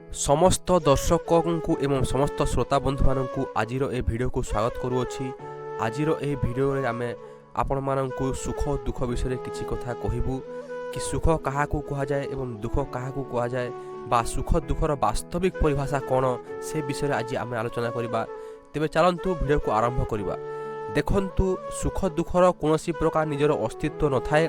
ସମସ୍ତ ଦର୍ଶକଙ୍କୁ ଏବଂ ସମସ୍ତ ଶ୍ରୋତା ବନ୍ଧୁମାନଙ୍କୁ ଆଜିର ଏ ଭିଡ଼ିଓକୁ ସ୍ୱାଗତ କରୁଅଛି। ଆଜିର ଏହି ଭିଡ଼ିଓରେ ଆମେ ଆପଣମାନଙ୍କୁ ସୁଖ ଦୁଃଖ ବିଷୟରେ କିଛି କଥା କହିବୁ କି ସୁଖ କାହାକୁ କୁହାଯାଏ ଏବଂ ଦୁଃଖ କାହାକୁ କୁହାଯାଏ ବା ସୁଖ ଦୁଃଖର ବାସ୍ତବିକ ପରିଭାଷା କ'ଣ, ସେ ବିଷୟରେ ଆଜି ଆମେ ଆଲୋଚନା କରିବା। ତେବେ ଚାଲନ୍ତୁ, ଭିଡ଼ିଓକୁ ଆରମ୍ଭ କରିବା। ଦେଖନ୍ତୁ, ସୁଖ ଦୁଃଖର କୌଣସି ପ୍ରକାର ନିଜର ଅସ୍ତିତ୍ୱ ନଥାଏ।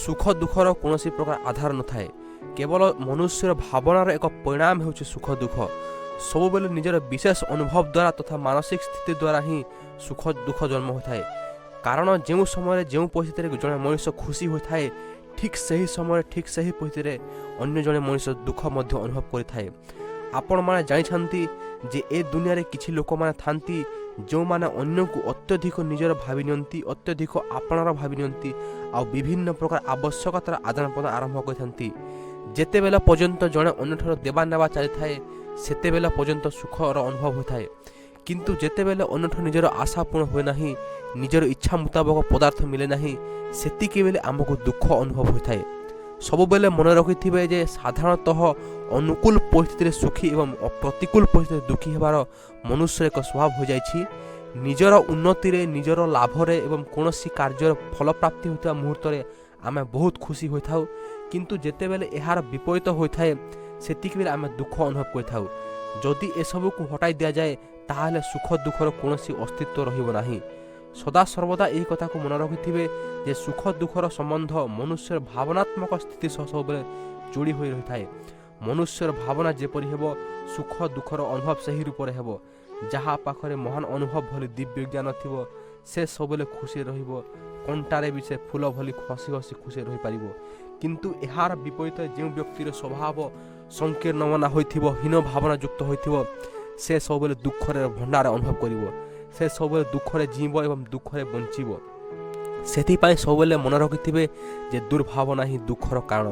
ସୁଖ ଦୁଃଖର କୌଣସି ପ୍ରକାର ଆଧାର ନଥାଏ। କେବଳ ମନୁଷ୍ୟର ଭାବନାର ଏକ ପରିଣାମ ହେଉଛି ସୁଖ ଦୁଃଖ। ସବୁବେଳେ ନିଜର ବିଶେଷ ଅନୁଭବ ଦ୍ୱାରା ତଥା ମାନସିକ ସ୍ଥିତି ଦ୍ୱାରା ହିଁ ସୁଖ ଦୁଃଖ ଜନ୍ମ ହୋଇଥାଏ। କାରଣ ଯେଉଁ ସମୟରେ, ଯେଉଁ ପରିସ୍ଥିତିରେ ଜଣେ ମଣିଷ ଖୁସି ହୋଇଥାଏ, ଠିକ୍ ସେହି ସମୟରେ, ଠିକ୍ ସେହି ପରିସ୍ଥିତିରେ ଅନ୍ୟ ଜଣେ ମଣିଷ ଦୁଃଖ ମଧ୍ୟ ଅନୁଭବ କରିଥାଏ। ଆପଣମାନେ ଜାଣିଛନ୍ତି ଯେ ଏ ଦୁନିଆରେ କିଛି ଲୋକମାନେ ଥାନ୍ତି, ଯେଉଁମାନେ ଅନ୍ୟକୁ ଅତ୍ୟଧିକ ନିଜର ଭାବି ନିଅନ୍ତି, ଅତ୍ୟଧିକ ଆପଣାର ଭାବି ନିଅନ୍ତି ଆଉ ବିଭିନ୍ନ ପ୍ରକାର ଆବଶ୍ୟକତାର ଆଦାନ ପ୍ରଦାନ ଆରମ୍ଭ କରିଥାନ୍ତି। ଯେତେବେଲେ ପର୍ଯ୍ୟନ୍ତ ଜଣେ ଅନ୍ୟଠାରୁ ଦେବା ନେବା ଚାଲିଥାଏ, ସେତେବେଲେ ପର୍ଯ୍ୟନ୍ତ ସୁଖର ଅନୁଭବ ହୋଇଥାଏ। କିନ୍ତୁ ଯେତେବେଲେ ଅନ୍ୟଠାରୁ ନିଜର ଆଶା ପୂରଣ ହୁଏ ନାହିଁ, ନିଜର ଇଚ୍ଛା ମୁତାବକ ପଦାର୍ଥ ମିଳେ ନାହିଁ, ସେତିକି ବେଳେ ଆମକୁ ଦୁଃଖ ଅନୁଭବ ହୋଇଥାଏ। ସବୁବେଳେ ମନେ ରଖିଥିବେ ଯେ ସାଧାରଣତଃ ଅନୁକୂଳ ପରିସ୍ଥିତିରେ ସୁଖୀ ଏବଂ ପ୍ରତିକୂଳ ପରିସ୍ଥିତିରେ ଦୁଃଖୀ ହେବାର ମନୁଷ୍ୟର ଏକ ସ୍ୱଭାବ ହୋଇଯାଇଛି। ନିଜର ଉନ୍ନତିରେ, ନିଜର ଲାଭରେ ଏବଂ କୌଣସି କାର୍ଯ୍ୟର ଫଳପ୍ରାପ୍ତି ହେଉଥିବା ମୁହୂର୍ତ୍ତରେ ଆମେ ବହୁତ ଖୁସି ହୋଇଥାଉ। କିନ୍ତୁ ଯେତେବେଳେ ଏହାର ବିପରୀତ ହୋଇଥାଏ, ସେତିକି ବେଳେ ଆମେ ଦୁଃଖ ଅନୁଭବ କରିଥାଉ। ଯଦି ଏସବୁକୁ ହଟାଇ ଦିଆଯାଏ, ତାହେଲେ ସୁଖ ଦୁଃଖର କୌଣସି ଅସ୍ତିତ୍ୱ ରହିବ ନାହିଁ। ସଦାସର୍ବଦା ଏହି କଥାକୁ ମନେ ରଖିଥିବେ ଯେ ସୁଖ ଦୁଃଖର ସମ୍ବନ୍ଧ ମନୁଷ୍ୟର ଭାବନାତ୍ମକ ସ୍ଥିତି ସହ ସବୁବେଳେ ଯୋଡ଼ି ହୋଇ ରହିଥାଏ। ମନୁଷ୍ୟର ଭାବନା ଯେପରି ହେବ, ସୁଖ ଦୁଃଖର ଅନୁଭବ ସେହି ରୂପରେ ହେବ। ଯାହା ପାଖରେ ମହାନ ଅନୁଭବ ଭଳି ଦିବ୍ୟ ଜ୍ଞାନ ଥିବ, ସେ ସବୁବେଳେ ଖୁସିରେ ରହିବ। କଣ୍ଟାରେ ବି ସେ ଫୁଲ ଭଳି ହସି ହସି ଖୁସିରେ ରହିପାରିବ। କିନ୍ତୁ ଏହାର ବିପରୀତ ଯେଉଁ ବ୍ୟକ୍ତିର ସ୍ୱଭାବ ସଂକୀର୍ଣ୍ଣମନା ହୋଇଥିବ, ହୀନ ଭାବନା ଯୁକ୍ତ ହୋଇଥିବ, ସେ ସବୁବେଳେ ଦୁଃଖରେ ଭଣ୍ଡାର ଅନୁଭବ କରିବ। ସେ ସବୁବେଳେ ଦୁଃଖରେ ଜୀଇଁବ ଏବଂ ଦୁଃଖରେ ବଞ୍ଚିବ। ସେଥିପାଇଁ ସବୁବେଳେ ମନେ ରଖିଥିବେ ଯେ ଦୁର୍ଭାବନା ହିଁ ଦୁଃଖର କାରଣ।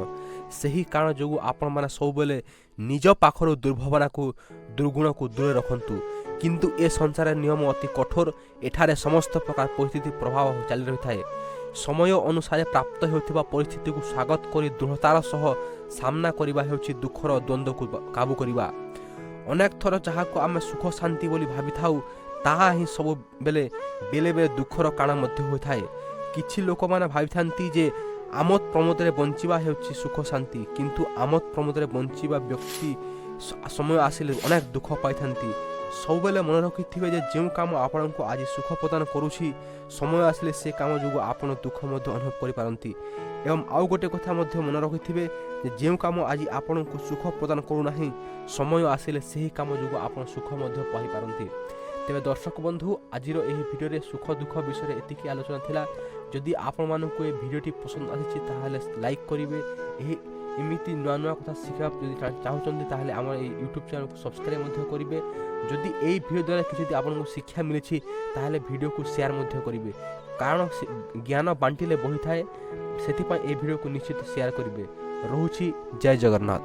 ସେହି କାରଣ ଯୋଗୁଁ ଆପଣମାନେ ସବୁବେଳେ ନିଜ ପାଖରୁ ଦୁର୍ଭାବନାକୁ, ଦୁର୍ଗୁଣକୁ ଦୂରରେ ରଖନ୍ତୁ। କିନ୍ତୁ ଏ ସଂସାରର ନିୟମ ଅତି କଠୋର। ଏଠାରେ ସମସ୍ତ ପ୍ରକାର ପରିସ୍ଥିତି ପ୍ରଭାବ ଚାଲି ରହିଥାଏ। ସମୟ ଅନୁସାରେ ପ୍ରାପ୍ତ ହେଉଥିବା ପରିସ୍ଥିତିକୁ ସ୍ୱାଗତ କରି ଦୃଢ଼ତାର ସହ ସାମ୍ନା କରିବା ହେଉଛି ଦୁଃଖର ଦ୍ୱନ୍ଦ୍ୱକୁ କାବୁ କରିବା। ଅନେକ ଥର ଯାହାକୁ ଆମେ ସୁଖ ଶାନ୍ତି ବୋଲି ଭାବିଥାଉ, ତାହା ହିଁ ସବୁବେଳେ ବେଳେ ବେଳେ ଦୁଃଖର କାରଣ ମଧ୍ୟ ହୋଇଥାଏ। କିଛି ଲୋକମାନେ ଭାବିଥାନ୍ତି ଯେ ଆମୋଦ ପ୍ରମୋଦରେ ବଞ୍ଚିବା ହେଉଛି ସୁଖ ଶାନ୍ତି। କିନ୍ତୁ ଆମୋଦ ପ୍ରମୋଦରେ ବଞ୍ଚିବା ବ୍ୟକ୍ତି ସମୟ ଆସିଲେ ଅନେକ ଦୁଃଖ ପାଇଥାନ୍ତି। ସବୁବେଳେ ମନେ ରଖିଥିବେ ଯେ ଯେଉଁ କାମ ଆପଣଙ୍କୁ ଆଜି ସୁଖ ପ୍ରଦାନ କରୁଛି, ସମୟ ଆସିଲେ ସେ କାମ ଯୋଗୁଁ ଆପଣ ଦୁଃଖ ମଧ୍ୟ ଅନୁଭବ କରିପାରନ୍ତି। ଏବଂ ଆଉ ଗୋଟେ କଥା ମଧ୍ୟ ମନେ ରଖିଥିବେ ଯେ ଯେଉଁ କାମ ଆଜି ଆପଣଙ୍କୁ ସୁଖ ପ୍ରଦାନ କରୁନାହିଁ, ସମୟ ଆସିଲେ ସେହି କାମ ଯୋଗୁଁ ଆପଣ ସୁଖ ମଧ୍ୟ ପାଇପାରନ୍ତି। ତେବେ ଦର୍ଶକ ବନ୍ଧୁ, ଆଜିର ଏହି ଭିଡ଼ିଓରେ ସୁଖ ଦୁଃଖ ବିଷୟରେ ଏତିକି ଆଲୋଚନା ଥିଲା। ଯଦି ଆପଣମାନଙ୍କୁ ଏ ଭିଡ଼ିଓଟି ପସନ୍ଦ ଆସିଛି, ତାହେଲେ ଲାଇକ୍ କରିବେ। ଏହି ଏମିତି ନୂଆ ନୂଆ କଥା ଶିଖିବାକୁ ଯଦି ଚାହୁଁଛନ୍ତି, ତାହେଲେ ଆମର ଏଇ ୟୁଟ୍ୟୁବ୍ ଚ୍ୟାନେଲକୁ ସବସ୍କ୍ରାଇବ୍ ମଧ୍ୟ କରିବେ। ଯଦି ଏଇ ଭିଡ଼ିଓ ଦ୍ୱାରା କିଛି ଯଦି ଆପଣଙ୍କୁ ଶିକ୍ଷା ମିଳିଛି, ତାହେଲେ ଭିଡ଼ିଓକୁ ସେୟାର ମଧ୍ୟ କରିବେ। କାରଣ ଜ୍ଞାନ ବାଣ୍ଟିଲେ ବଢ଼ିଥାଏ। ସେଥିପାଇଁ ଏହି ଭିଡ଼ିଓକୁ ନିଶ୍ଚିତ ସେୟାର କରିବେ। ରହୁଛି, ଜୟ ଜଗନ୍ନାଥ।